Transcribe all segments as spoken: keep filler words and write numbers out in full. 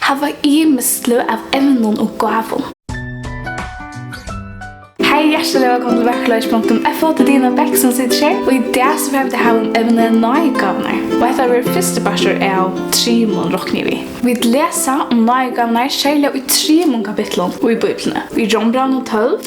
Hava ymiskt sløg av evnum og gávum. Hey, hjartaliga vælkomin til verkleiki punktum f o, tað er Dina Bech, sum situr her, og í dag so fara vit at hava um evnið náðigávurnar. Og hetta verður fyrsti partur av trimum, rokni eg við. Vit lesa um náðigávurnar, serliga í trimum kapitlum í Bíbliuni. Í Rómbrævinum tólv,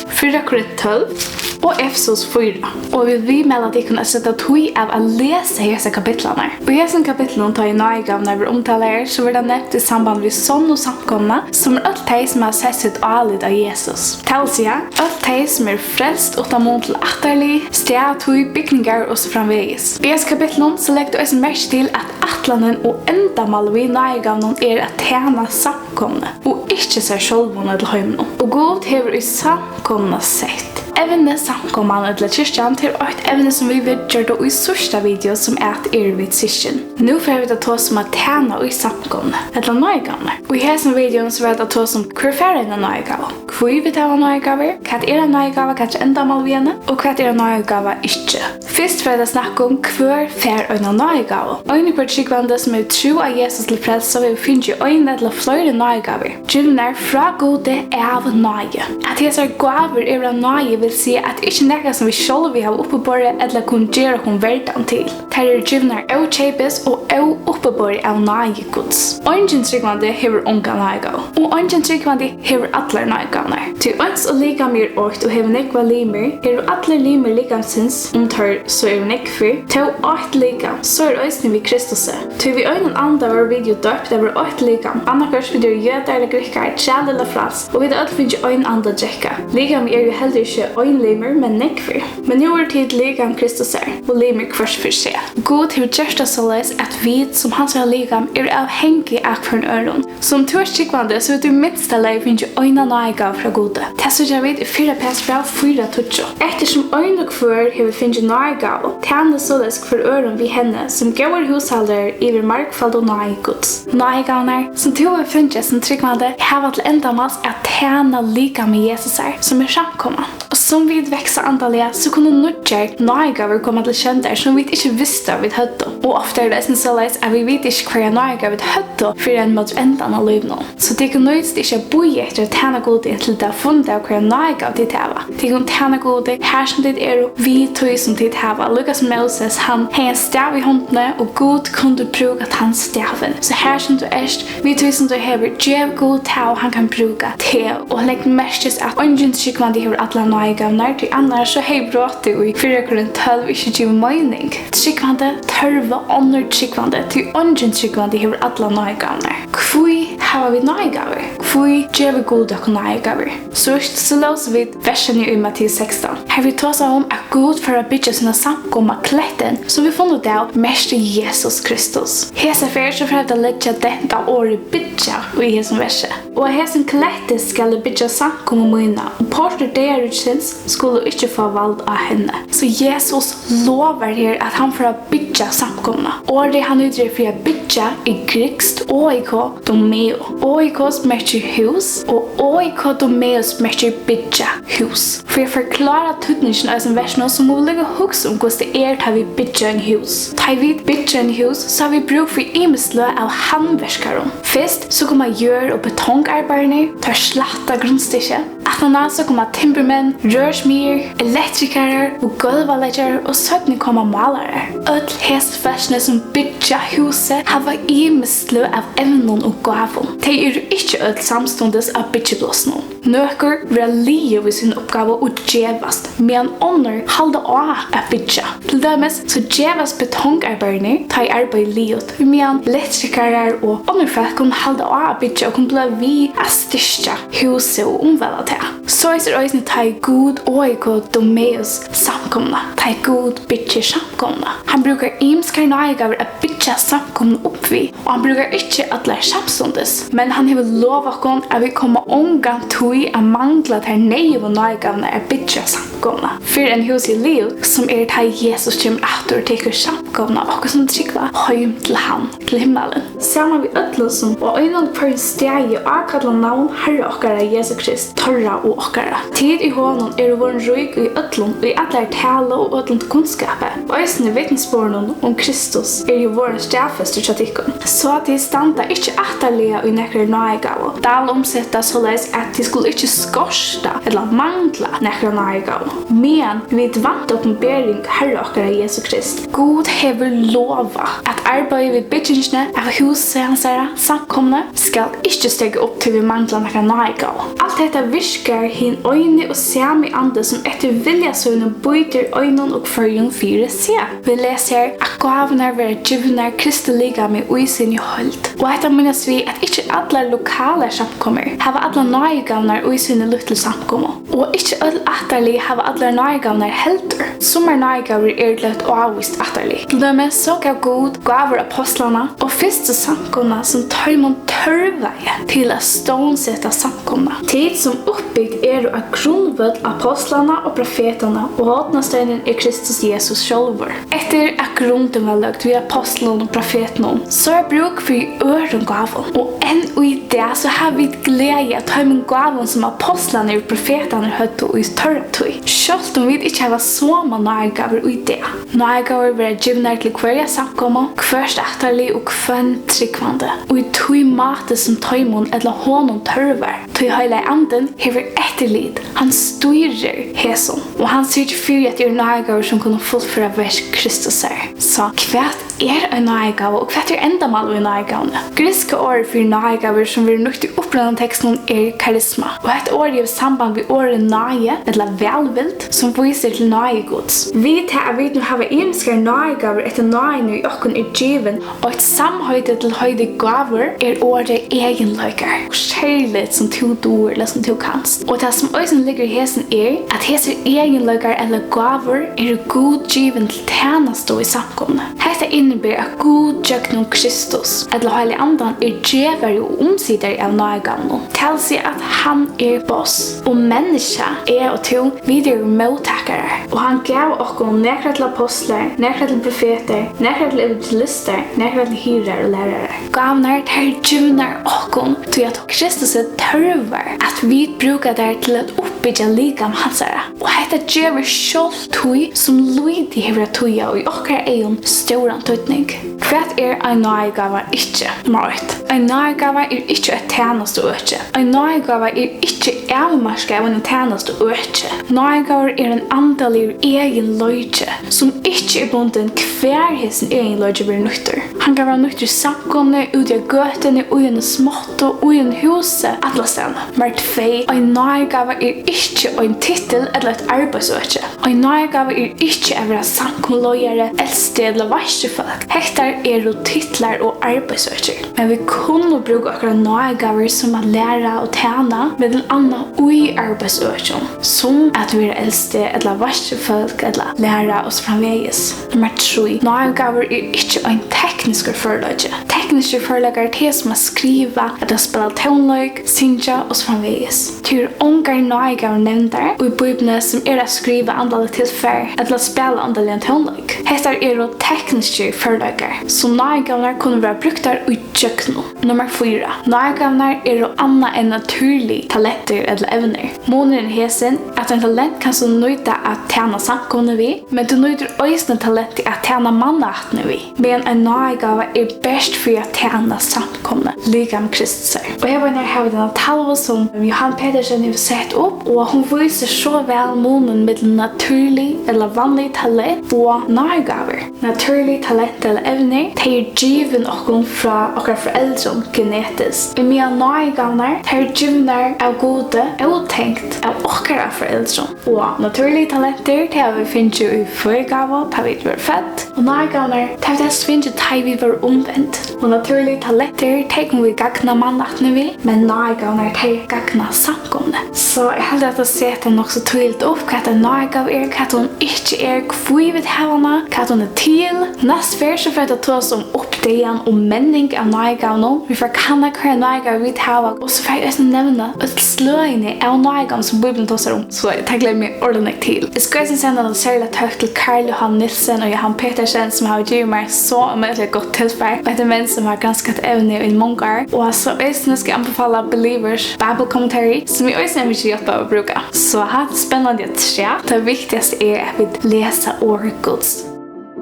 fyrra Korint tólv og Efesus fýra. Og eg vil viðmæla tykkum at seta tíð av at lesa hesar kapitlarnar. Í hesum kapitlunum, tá ið náðigávurnar verða umtalaðar, so verður tað nevnt í samband við sonnu samkomuna, sum er øll tey, sum hava sett sítt álit á Jesus. Tað vil siga, øll tey, sum eru frelst uttan mun til ættarlið, staðartíð, bygningar og so framvegis. Í hesum kapitlunum, so leggur tú eisini merki til, at ætlanin og endamálið við náðigávunum er at tæna samkomuni og ikki sær sjálvum ella heiminum. Og Gud hevur í samkomuna sett. Evnið samkoman ella kirkjan, tað er eitt evni, sum vit viðgjørdu í síðsta video, sum at eru vit systkin. Nú fara vit at tosa um at tæna í samkomuni ella náðigávurnar. Og í hesum videoum so verður at tosa um, hvør fær eina náðigávu, hví vit hava náðigávur, hvat er ein náðigáva, hvat er endamálið við henni, og hvat er ein náðigáva ikki. Fyrst fara vit at snakka um, hvør fær eina náðigávu. Ein og hvør trúgvandi, sum hevur trú á Jesus til frelsu, hevur fingið eina ella fleiri náðigávur, givnar frá Gudi av náði. At hesar gávur eru av náði, vil siga, at tað er ikki nakað, sum vit sjálvi hava uppiborið ella kunnu gera okkum verdan til. Tær eru givnar ókeypis og óuppiborið av náði Guds. Eingin trúgvandi hevur onga náðigávu, og eingin trúgvandi hevur allar náðigávurnar. Tí eins og likamið er eitt og hevur nógvar limir, eru allir limir likamsins, um teir so eru nógvir, tó eitt likam, so er eisini við Kristusi. Tí við einum anda vóru vit jú døypt at vera eitt likam, annaðhvørt vit eru jødar ella grikkar, træl ella fræls, og vit hava øll fingið ein anda at drekka. Likamið er jú heldur ikki ein limur, men nógvir. Men nú eru tit likam Kristusar, og limir hvørs fyri seg. Gud hevur gjørt tað soleiðis, at vit, sum hansara likam, eru avhangig av hvørjum øðrum. So um tú ert trúgvandi, so hevur tú í minsta lagi fingið eina náðigávu frá Gudi. Tað síggja vit í fyrra Petursbræv fýra tíggju. Eftirsum ein og hvør hevur fingið náðigávu, tænið soleiðis hvør øðrum við henni, sum góðir húshaldarar yvir margfaldu náði Guds. Náðigávurnar, sum tú hevur fingið sum trúgvandi, hava til endamáls at tæna likami Jesusar, sum er samkoman. Og sum vit vaksa andaliga, so kunnu nýggjar náðigávur koma til sjóndar, sum vit ikki vistu, at vit høvdu. Og ofta er tað eisini soleiðis, at vit vita ikki, hvørja náðigávu vit høvdu, fyrr enn móti endan á lívinum. So tykkum nýtist ikki at bíða eftir at tæna Gudi, inntil tit hava funnið av, hvørja náðigávu tit hava. Tit kunnu tæna Gudi, har sum tit eru, við tí sum tit hava. Líka sum Móses, hann hevði ein stav í hondini, og Gud kundi brúka tann stavin. So har sum tú ert, við tí sum tú hevur, gev Gud tað, og hann kann brúka teg. Og legg merkis at eingin trúgvandi hevur allar náðigávurnar, tí annars so hevði brotið í fyrra Korint tólv ikki givið meining. Trúgvandi tørva onnur trúgvandi, tí eingin trúgvandi hevur allar náðigávurnar. Hví hava vit náðigávur? Hví gevur Gud okkum náðigávur? Síðst so lósu vit versini í Matteus sekstan, har vit tosaðu um, at Gud fór at byggja sína samkomu á klettin, sum vit funnu út av merkti Jesus Kristus. Hesa ferð so fara vit at leggja dent á orðið byggja í hesum versi. Og á hesum kletti skal eg byggja samkomu mína, og portur deyðaríkisins skulu ikki fáa vald á henni. So Jesus lovar her, at hann fer at byggja samkomuna. Orðið, hann nýtir her fyri at byggja, er grikskt oiko domeo. Oikos merkir hús, og oiko domeos merkir byggja hús. Fyri at forklára týdningin av hesum versinum, so mugu vit líka hugsa um, hvussu tað er, tá vit byggja eini hús. Tá ið vit byggja eini hús, so hava vit brúk fyri ymisk sløg av handverkarum. Fyrst so koma jørð- og betongarbeiðirnir, teir slætta grundstykkið. Aftaná so koma timburmenn, rørsmiðir, elektrikarar og gólvaleggjarar, og seinni koma málarar. Øll hesi fólkini, sum byggja húsið, hava ymisk sløg av evnum og gávum. Tey eru ikki øll samstundis á byggiplássinum. Nøkur verða liðug við sína uppgávu og gevast, meðan onnur halda á at byggja. Til dømis so gevast betongarbeiðirnir, tá ið arbeiðið er liðugt, meðan elektrikarar og onnur fólk kunnu halda á at byggja og kunnu blíva við at styrkja húsið og umvæla tað. Soleiðis er eisini, tá ið Gud oikodomeus samkomuna, tá ið Gud byggir samkomuna. Hann brúkar ymiskar náðigávur at byggja samkomuna upp við, og hann brúkar ikki allar samstundis, men hann hevur lovað okkum, at vit koma ongantíð at mangla tær neyðugu náðigávurnar at byggja samkomuna. samkomuna, fyrr enn húsið er liðugt, sum er, tá Jesus kemur aftur og tekur samkomuna okkara, sum trúgva, heim til hann, til himmalin. Saman við øllum, sum á einum hvørjum staði ákalla navn Harra okkara Jesu Krist, teirra og okkara. Tit í honum eru vorðin rík í øllum, í allari talu og øllum kunnskapi, eisini vitnisburðinum um Kristus er jú vorðin staðfestur hjá tykkum, so at tit standa ikki aftarliga í nakrari náðigávu, dal umsetta, soleiðis at tit skulu ikki skorta ella mangla nakra náðigávu, meðan vit vænta opinbering Harra okkara Jesu Krist. Gud hevur lovað, at arbeiðið við byggingini av húsi hansara, samkomuni, skal ikki steðga upp, tí vit mangla nakra náðigávu. Alt hetta virkar hin eini og sami Andi, sum eftir vilja sínum býtir einum og hvørjum fyri seg. Vit lesa her, at gávurnar verða givnar Kristi likami í síni heild. Og hetta meinast við, at ikki allar lokalar samkomur hava allar náðigávurnar í síni lítlu samkomu. Og ikki øll ættarlið hava allar náðigávurnar heldur. Summar náðigávur eru til eitt ávíst ættarlið. Til dømis so gav Gud gávur ápostlanna og fyrstu samkomuna, sum teimum tørvaði til at stovnseta samkomuna. Tit, sum uppbygd eru á grundvøll ápostlanna og profetanna, og hornasteinurin er Kristus Jesus sjálvur. Eftir at grundin var løgd við ápostlunum og profetunum, so er brúk fyri øðrum gávum. Og enn í dag, so hava vit gleði av teimum gávum, sum ápostlarnir og profetarnir høvdu í teirra tíð, sjálvt um vit ikki hava somu náðigávur í dag. Náðigávur verða givnar til hvørja samkomu, hvørt ættarlið og hvønn trúgvandi, í tí máti, sum teimum ella honum tørvar. Tí Heilagi Andin hevur eftirlit, hann stýrir hesum, og hann syrgir fyri, at tað eru náðigávur, sum kunnu fullføra verk Kristusar. So, hvat er ein náðigáva, og hvat er endamálið við náðigávuni? Grikska orðið fyri náðigávur, sum verður nýtt í upprunatekstinum, er charisma, og hetta orðið hevur samband við orðið náði ella vælvild, sum vísir til náði Guds. Við tað, at vit nú hava ymiskar náðigávur eftir náðini, í okkum er givin, og eitt samheiti til heitið gávur er orðið eginleikar, og serligt, sum tú dugir ella sum tú kanst. Og tað, sum eisini liggur í hesum, er, at hesir eginleikar ella gávur eru Gud givin til tænastu í samkomuni. Hetta inniber, at Gud gjøgnum Kristus, ella Heilaga Andan, er gevari og umsitari av náðigávunum. Tað vil siga, at hann er boss, og menniskja, eg og tú, vit eru móttakarar. Og hann gav okkum nakrar til ápostlar, nakrar til profetar, nakrar til evangelistar, nakrar til hirðar og lærarar. Gávurnar, tær eru givnar okkum, tí at Kristus tørvar, at vit brúka tær til at uppbyggja likam hansara. Og hetta gevur sjálvt tí, sum lítið hevur at týða, í okkara eygum stóran týdning. Hvat er ein náðigáva ikki? Nummar eitt. Ein náðigáva er ikki eitt tænastuøki. Ein náðigáva er ikki avmarkað av einum tænastuøki. Náðigávur er ein andaligur eginleiki, sum ikki er bundin, hvar hesin eginleiki verður nýttur. Hann kann verða nýttur í samkomuni, úti á gøtuni, í eini smáttu, í einum húsi, allastaðni. Nummar tvey. Ein náðigáva er ikki ein tittul ella eitt arbeiðsøki. Ein náðigáva er ikki at vera samkomuleiðari, elsti ella veitslufólk. Hetta eru titlar og arbeiðsøkir. Men vit kunnu brúka okkara náðigávur sum at læra og tæna, millum annað í arbeiðsøkjum, sum at vera elsti ella veitslufólk ella læra og so framvegis. Nummar trý. Náðigávur er ikki ein tekniskur førleiki. Tekniskir førleikar, tað er sum at skriva ella spæla tónleik, syngja og so framvegis. Tað eru ongar náðigávur nevndar í Bíbliuni, sum er at skriva andaligt tilfar ella at spæla andaligan tónleik. Hetta eru tekniskir førleikar, sum náðigávurnar kunnu verða brúktar í gjøgnum. Nummar fýra. Náðigávurnar eru annað enn natúrlig talentir ella evnir. Munurin er hesin, at ein talent kanst tú nýta at tæna samkomuni við, men tú nýtir eisini talentið at tæna mannaættini við, meðan ein náðigáva er bert fyri at tæna samkomuni, likam Kristusar. Og her beinar hava vit eina talvu, sum Johan Petersen hevur sett upp, og hon vísir so væl munin millum natúrlig ella vanlig talent og náðigávur. Natúrlig talent ella evnir, tey eru givin okkum frá okkara foreldrum genetiskt. Ímeðan náðigávurnar, tær eru givnar av Gudi, ótengt av okkara foreldrum. Og natúrlig talentir, tey hava vit fingið í føðingargávu, tá vit vórðu fødd. Og náðigávurnar, tær hava vit fingið, tá ið vit vórðu umvend. Og natúrlig talentir, tey kunnu vit gagna mannaættini við, men náðigávurnar, tær gagna samkomuni. So eg haldi, at tað setir nokk so týðiligt upp, hvat ein náðigáva er, hvat hon ikki er, hví vit hava hana, hvat hon er til. Næst ferð, so fer at tosa um upp- deyðan og menning av náðigávunum. Vit fara at kanna, hvørjar náðigávur vit hava, og so fari eg eisini at nevna øll sløgini av náðigávum, sum Bíblian tosar um. So tað gleði eg meg ordiliga nógv til. Eg skal eisini senda eina serliga tøkk til Karl Johan Nielsen og Johan Petersen, sum hava givið mær so ómetaliga gott tilfar, og hetta er menn, sum hava granskað evnið í mong ár. Og so eisini skal eg anbefala Believers Bible Commentary, sum eg eisini havi fingið hjálp av at brúka. So hatta er spennandi afturat. Tað viktigasta er, at vit lesa orð Guds.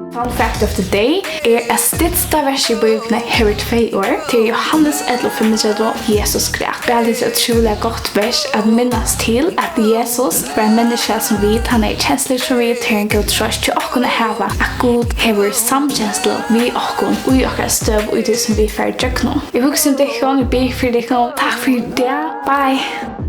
Fun fact of the day er, at stytsta versið í Bíbliuni hevur tvey orð. Tað er Johannes ellivu fimmogtretivu, Jesus græt. Bæði er ótrúliga gott vers at minnast til, at Jesus var menniskja sum vit, hann hevði kenslur sum vit, tað er ein góð troyst hjá okkum at hava, at Gud hevur samkenslu við okkum í okkara støðu, í tí sum vit fara ígjøgnum. Eg hugsi um tykkum, eg biði fyri tykkum. Takk fyri í dag. Bye.